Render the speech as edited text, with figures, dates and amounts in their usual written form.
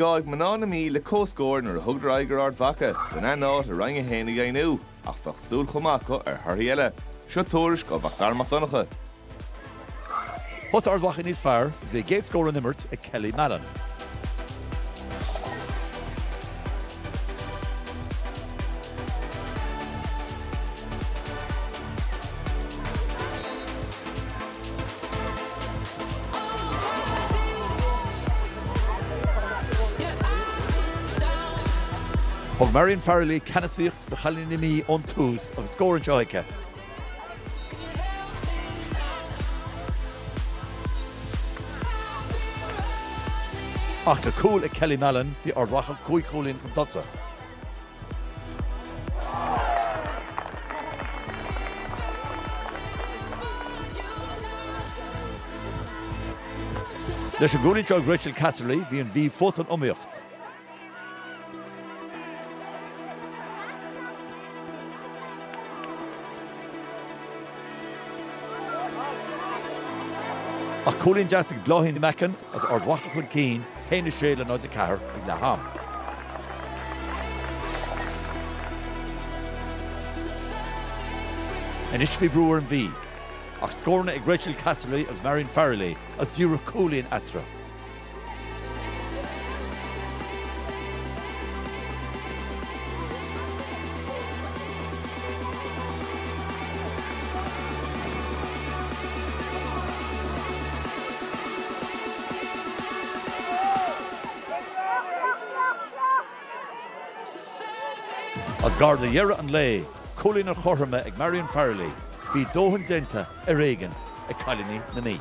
Gá ag mná na Mí le comhscór nuair a thugadar aghaidh ar Ard Mhacha lena n-áit i Roinn 1 a dheimhniú, ach bheadh súil chomh maith acu ar thorthaí eile. Seo tuairisc ó Mhac Dara Mac Donncha. Thosaigh Ard Mhacha níos fearr agus bhí a gcéad scór ón imirt ag Kelly Mallon. Thug Marion Farrelly ceannasaíocht do chailíní na Mí ón tús agus scór anseo aici. Ach le cúl ag Kelly Mallon, bhí Ard Mhacha cúig chúilín chun tosaigh. Leis an gcúilín seo ag Rachel Casserly, bhí an Mhí fós san iomaíocht. Ach cúilín deas ag Bláithín Mackin agus Ard Mhacha chun cinn, 1-6 le 0-4 ag leath am. Anois bhí brú ar an Mhí, ach scóranna ag Rachel Casserly agus Marion Farrelly agus díreach cúilín eatarthu. Agus gar do dheireadh an lae, cúilín ar chothroime ag Marion Farrelly, bhí dóthain déanta, ar éigean, ag cailíní na Mí.